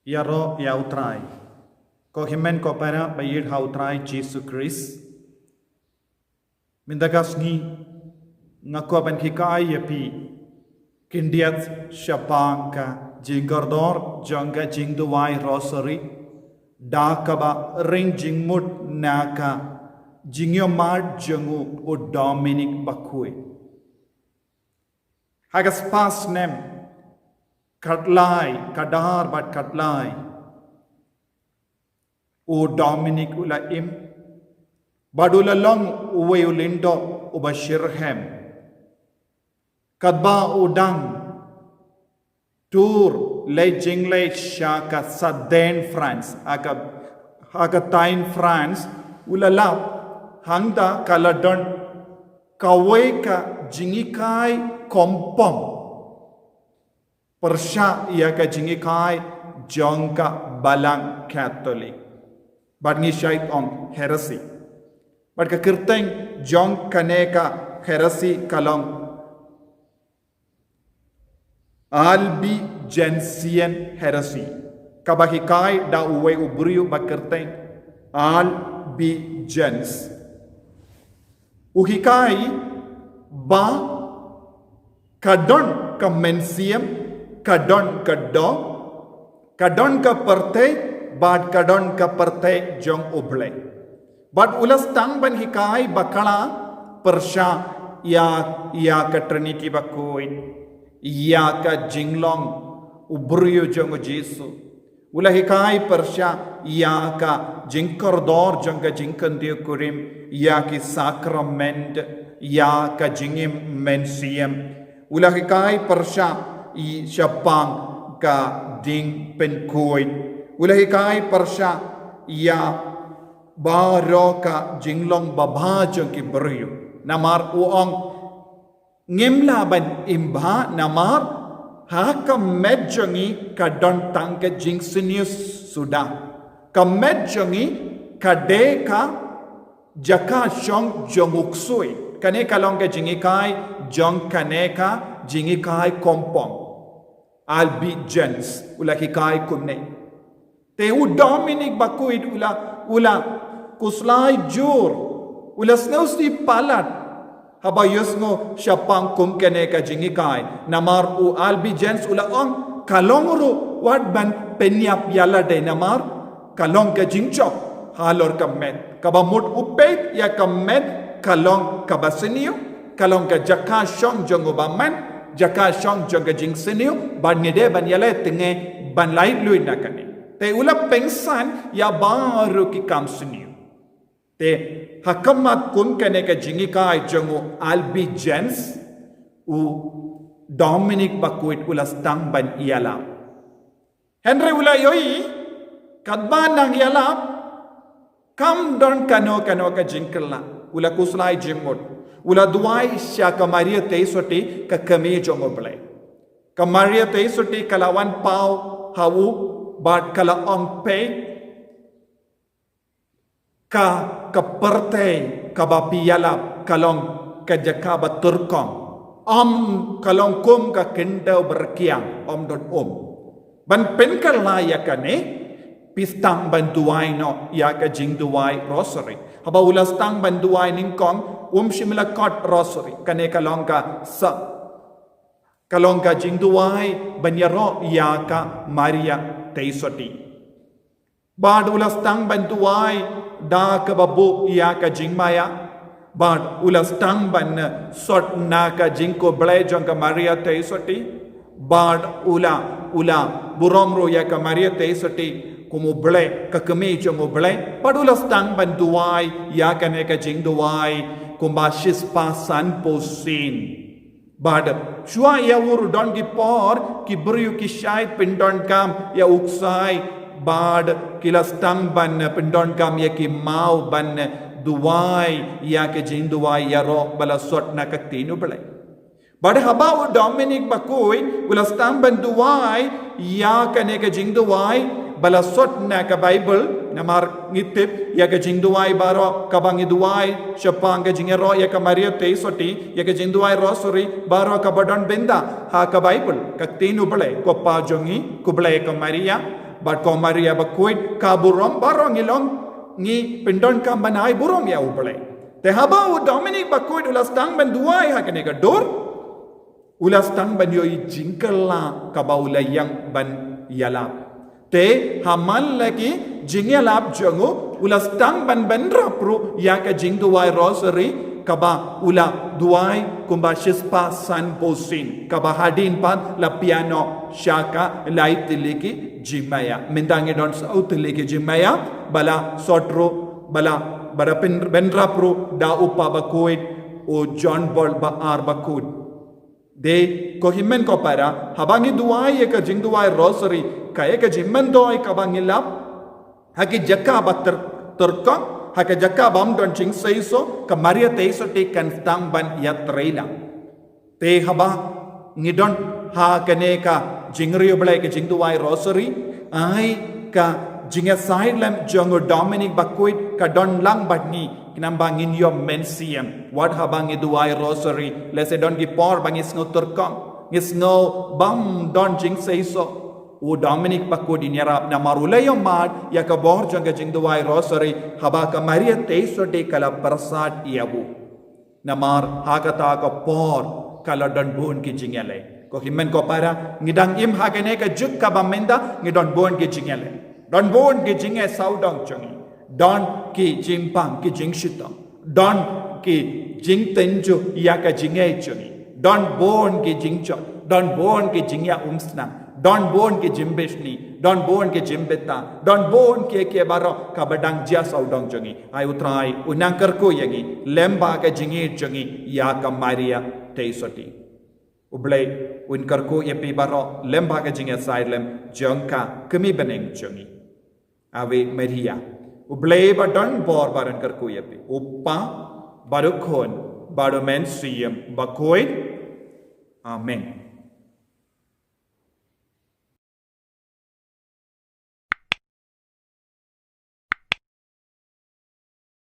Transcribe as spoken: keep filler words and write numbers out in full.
Ïaroh ïa U Trai. Ko hynmen ko para ba ïeit ha U Trai Jisu Khrist. Mynta ka sngi nga kwah ban hikai ïa phi khyndiat shaphang ka jingkordor jong ka jingduwai Rosary, da kaba ring jingmut na ka jingïohmad jong u Dominic Bakhuid. Ha ka spah snem khatlai, khadar bad khatlai, u Dominic u la im bad u la long uwei u lyngdoh uba shitrhem. Katba u dang tur leit jingleit sha ka Sardaigne, France, ha ka, ha ka thaiñ France, u la lap hangta ka la don kawei ka jinghikai kompong pyrshah ïa ka jinghikai jong ka Balang Katholik. Bad ngi shait ong heresy. Bad ka kyrteng jong kane ka heresy ka long Albigensian heresy, kaba hikai da uwei u briew ba kyrteng Albigens. U hikai ba ka don ka mynsiem, ka don ka doh, ka don ka pyrthei, bad ka don ka pyrthei jong U Blei. Bad u la sdang ban hikai bakla pyrshah ïa, ïa ka Trinity Bakhuid, ïa ka jinglong u briew jong u Jisu. U la hikai pyrshah ïa ka jingkordor jong ka jingkyntiew kurim, ïa ki sakrament, ïa ka jingim mynsiem. U la hikai pyrshah ïa shaphang ka jingpynkhuid. U la hikai pyrshah ïa baroh ka jinglong babha jong ki briew. Namar u ong, ngim lah ban im bha namar ha ka met jong ngi ka don tang ka jingsniew suda. Ka met jong ngi ka dei ka jaka shong jong u ksuid. Kane ka long ka jinghikai jong kane ka jinghikai kompong. Albigens u la hikai kumne. Te u Dominic Bakhuid u la, u la khuslai jur, u la sngewsih palat haba ïohsngew shaphang kum kane ka jinghikai. Namar u Albigens u la ong, ka long ruh wat ban pynïap ïa lade namar ka long ka jingjop halor ka met. Kaba mut u peit ïa ka met ka long kaba sniew, ka long ka jaka shong jong u bymman, jaka shong jong ka jingsniew, bad ngi dei ban ïaleh tyngai ban laitluid na kane. Te u la pynsan ïa baroh ki kam sniew. Te ha khmat kum kane ka jinghikai jong u Albigens, u Dominic Bakhuid u la sdang ban ïalap. Hynrei u la ïohi, katba nang ïalap, kam don kano kano ka jingkylla. U la khuslai jingmut. U la duwai sha ka Maria Theisotti ka kmie jong U Blei. Ka Maria Theisotti ka la wan paw ha u bad ka la ong, peit, ka, ka pyrthei kaba phi ïalap ka long ka jaka ba tyrkhong. Ym ka long kum ka khyndew ba rkiang, ym don um. Ban pynkylla ïa kane, phi sdang ban duwai noh ïa ka jingduwai Rosary. Haba u la sdang ban duwai nyngkong, um shym la khot Rosary. Kane ka long ka sa, ka long ka jingduwai ban ïaroh ïa ka Maria Theisotti. Bad u la sdang ban duwai da kaba buh ïa ka jingmaïa. Bad u la sdang ban, eh, sot na ka jingkhublei jong ka Maria Theisotti. Bad u la, u la burom ruh ïa ka Maria Theisotti kum U Blei, ka kmie jong U Blei. Bad u la sdang ban duwai ïa kane ka jingduwai kumba shispah sanphew sien. Bad shuwa ïa u ruh don ki por ki briew ki shait pyndonkam ïa u ksai, bad ki la sdang ban pyndonkam ïa ki maw ban duwai ïa ka jingduwai ïaroh ba la sot na ka ktien U Blei. Bad haba u Dominic Bakhuid u la sdang ban duwai ïa kane ka jingduwai ba la sot na ka Baibl, namar ngi tip ïa ka jingduwai baroh kaba ngi duwai shaphang ka jingïaroh ïa ka Maria Theisotti, ïa ka jingduwai Rosary baroh kaba don bynta ha ka Baibl, ka ktien U Blei, Ko Pa jong ngi, khublei ïa ka Maria. Bad ko Maria bakhuid, ka burom baroh ngi long, ngi pyndonkam ban ai burom ïa U Blei. Te haba u Dominic bakhuid u la sdang ban duwai ha kane ka dur, u la sdang ban ïohi jingkylla kaba u la ïeng ban ïalap. Te ha man la ki jingïalap jong u, u la sdang ban bynrap ruh ïa ka jingduwai rosary kaba u la duwai kumba shispah sanphew sien, kaba hadien pat la pynïoh sha ka lai tylli ki jingmaïa. Mynta ngi don saw tylli ki jingmaïa ba la sot ruh, ba la, ba la pyn-, bynrap ruh da u Papa bakhuid, u John Paul ba ar bakhuid. Dei ko hynmen ko para, haba ngi duwai ïa ka jingduwai rosary, ka ïa ka jingmyntoi kaba ngi lap ha ki jaka ba tyr-, tyrkhong, ha ki jaka bym don jingseisoh, ka Maria Theisotti kan sdang ban ïatrei lang. Te haba ngi don ha kane ka jingriewblei ka jingduwai rosary, ai ka jingïasaid lem jong u Dominic bakhuid ka don lang bad ngi, khnang ba ngin ïoh mynsiem. Wat haba ngi duwai rosary, lehse don ki por ba ngi sngew tyrkhong, ngi sngew bym don jingseisoh. U Dominic bakhuid un ïarap namar u la ïohmad ïa ka bor jong ka jingduwai rosary, haba ka Maria Theisotti ka la pyrsad ïa u. Namar ha kata ka por ka la don bun ki jingïaleh. Ko hynmen ko para, ngi dang im ha kane ka juk kaba mynta, ngi don bun ki jingïaleh. Don bun ki jingeh sawdong jong ngi. Don ki jingpang, ki jingshitom. Don ki jingtynjuh ïa ka jingeh jong ngi. Don bun ki jingjot. Don bun ki jingïaumsnam. Don bun ki jingbishni. Don bun ki jingbitar. Don bun kiei kiei baroh kaba dang jia sawdong jong ngi. Ai U Trai un nang kyrkhu ïa ngi lem bad ka jingïeit jong ngi ïa ka Maria Theisotti. U Blei un kyrkhu ïa phi baroh lem bad ka jingïasaid lem jong ka Kmie bneng jong ngi, Ave Maria. U Blei ba don bor bad un kyrkhu ïa phi, U Kpa bad U Khun bad U Mynsiem Bakhuid. Amen.